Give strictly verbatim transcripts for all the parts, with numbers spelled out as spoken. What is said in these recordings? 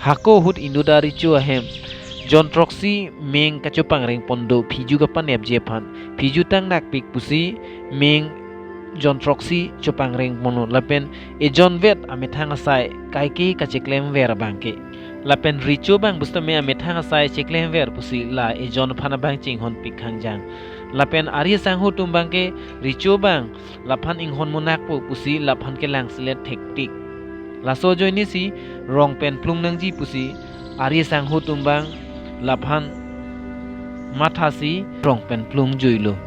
Hako ahut inut a-recho ahem jon throksi meng kachopangreng pon do phiju kapanepji aphan, phiju tang nakpik pusi meng jon throksi chopangreng ponlo. Lapen ejon vet amethang asai kaike kacheklemver abangke. Lapen recho abang pusitame amethang asai cheklemver pusi la ejon aphan abang chinghonpik khangjang. Lapen ari asangho atum abangke recho abang laphan inghon monakpo pusi laphan kelangselet thektik. Laso ajoinesi rong pen plung nangji pusi ari asangho atum abang laphan mathasi rong pen plungjuilo.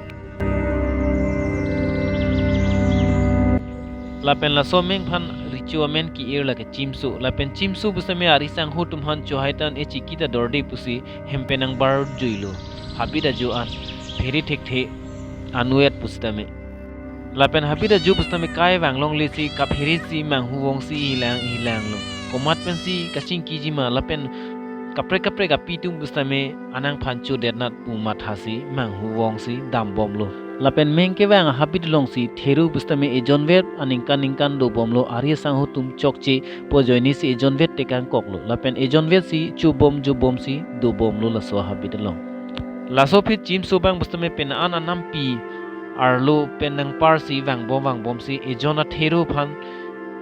Lapen laso ameng aphan recho amen ki-ir lake Chimso. Lapen Chimso pusitame ari asangho atum aphan chohai tan e chiki ta dorde pusi hem pen nangbarjuilo. Habit ajo an phere thekthe anu-et pusitame. Lapen habit ajo pusitame kai vanglonglesi kapheresi manghuvongsi ilang ilanglo. Komat pensi kachingkiji ma lapen kaprek kaprek api atum pusitame anang aphan chodetnat pu mathasi manghuvongsi dambomlo. Lapen meng kevang habit alongsi Thero pusitame ejon vet aningkan ningkan dobomlo, ari asangho atum chokche pu ajoinesi ejon vet tekangkoklo. Lapen ejon vetsi chobom jobomsi dobomlo laso habit along. Laso aphi Chimso abang pusitame pen an anampi arlo pen nangparsi vangbom vangbomsi ejon a-Thero aphan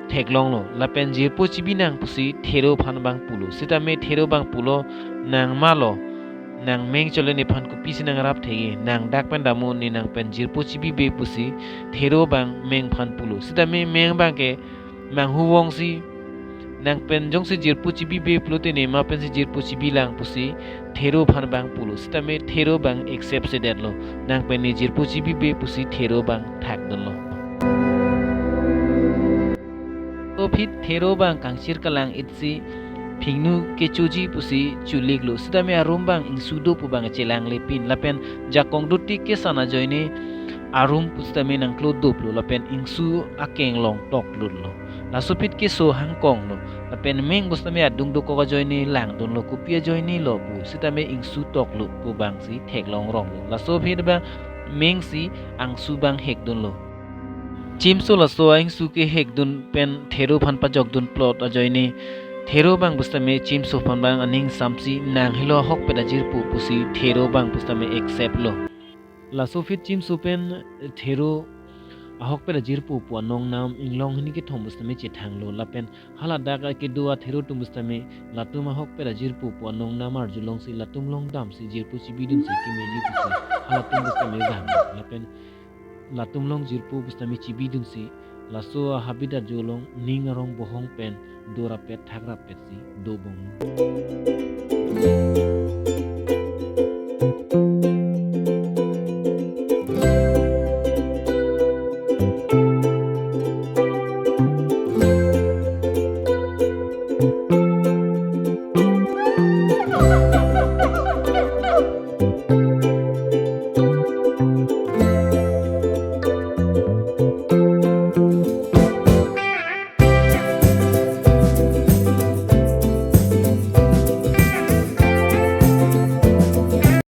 theklonglo. Lapen jirpo chibi nang pusi Thero aphan abang pulo. Sitame Thero abang pulo, nang malo, nang meng chole nephan kopisi nangrap thekji, nang dak pen damnon, ne nang pen jirpo chibibe pusi Thero abang meng aphan pulo. Sitame meng abangke manghuvongsi nang pen jongsi jirpo chibibe pulote ne ma pensi jirpo chibilang pusi Thero aphan abang pulo. Sitame Thero abang accept sedetlo. Nang pen ne jirpo chibibe pusi Thero abang thakdunlo. Laso aphi Thero abang kangchir kalang-itsi phingnu kechoji pusi choliklo. Sitame arum abang ingsu do pu abang chelangle pin. Lapen jakong duti kesan ajoine arum pusitame nangklodoplo. Lapen ingsu akeng along toklutlo. Laso aphi keso hangkonglo. Lapen meng pusitame adung dokok ajoine langdunlo, kopi ajoinelo pu. Sitame ingsu toklo pu abangsi theklongronglo. Laso aphi abang mengsi angsu abang hekdunlo. Chimso laso a-ingsu kehekdun pen Thero aphan pajokdun plot ajoine Thero abang pusitame Chimso aphan abang aning samsi nang helo ahokpet ajirpo pusi Thero abang pusitame accept lo. Laso aphi Chimso pen Thero ahokpet ajirpo pu anong nam inglong hini kethom pusitame chethanglo. Lapen haladak akedo a-Thero atum pusitame latum ahokpet ajirpo pu anong nam arjulongsi latum along damsi jirpo chibidunsi kemeji pusi halatum pusitame vang. Lapen latum along jirpo pusitame chibidunsi laso a-habit ajo along ning arong bohong pen dorapet thakrapetsi dobom.